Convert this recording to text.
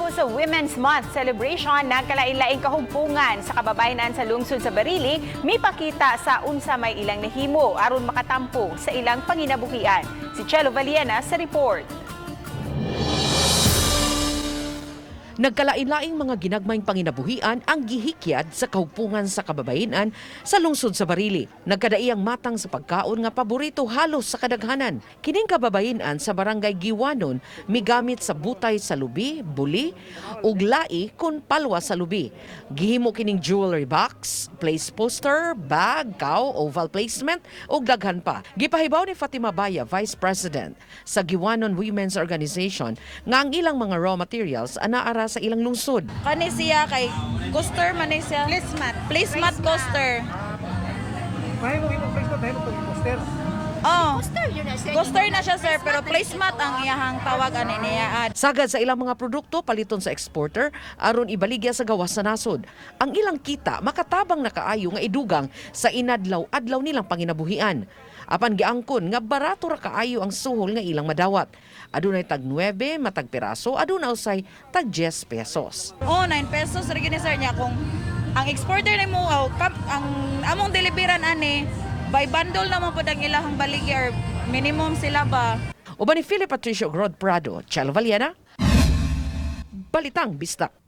Marko sa Women's Month celebration, nagkalain-laing kahugpungan sa kababayenan sa lungsod sa Barili, mipakita sa unsa may ilang nahimo aron makatampo sa ilang panginabuhian. Si Chelo Valiena sa report. Nagkalain-laing mga ginagmayng panginabuhian ang gihikyad sa kahugpungan sa kababayenan sa lungsod sa Barili. Nagkadaiyang matang sa pagkaon nga paborito halos sa kadaghanan. Kining kababayenan sa barangay Giwanon migamit sa butay sa lubi, buli ug lai kun palwa sa lubi. Gihimo kining jewelry box, place poster, bag, cow, oval placement ug daghan pa. Gipahibaw ni Fatima Baya, Vice President sa Giwanon Women's Organization, nga ang ilang mga raw materials anaara sa ilang lungsod. Kani siya kay coaster man ni siya. Placemat. Placemat coaster. Mahimo imo placement, mahimo pag poster. Oh. Coaster yun na sir. Coaster na siya, sir, pero placemat ang iyahang tawag ani niya. Ah, Sagad sa ilang mga produkto paliton sa exporter aron ibaligya sa gawas sa nasod. Ang ilang kita makatabang na kaayo nga idugang sa inadlaw-adlaw nilang panginabuhian. Apan giangkon nga barato ra kaayo ang suhol nga ilang madawat. Adunay tag 9 matag piraso, aduna usay tag 10 pesos. Oh, 9 pesos ra gyud ni sir niya kung ang exporter nimo oh, ang among deliveran ani by bundle naman pud ang ilahang baligya or minimum sila ba. Uban ni Philip Patricio Grod Prado, Chelo Valiena, Balitang Bisdak.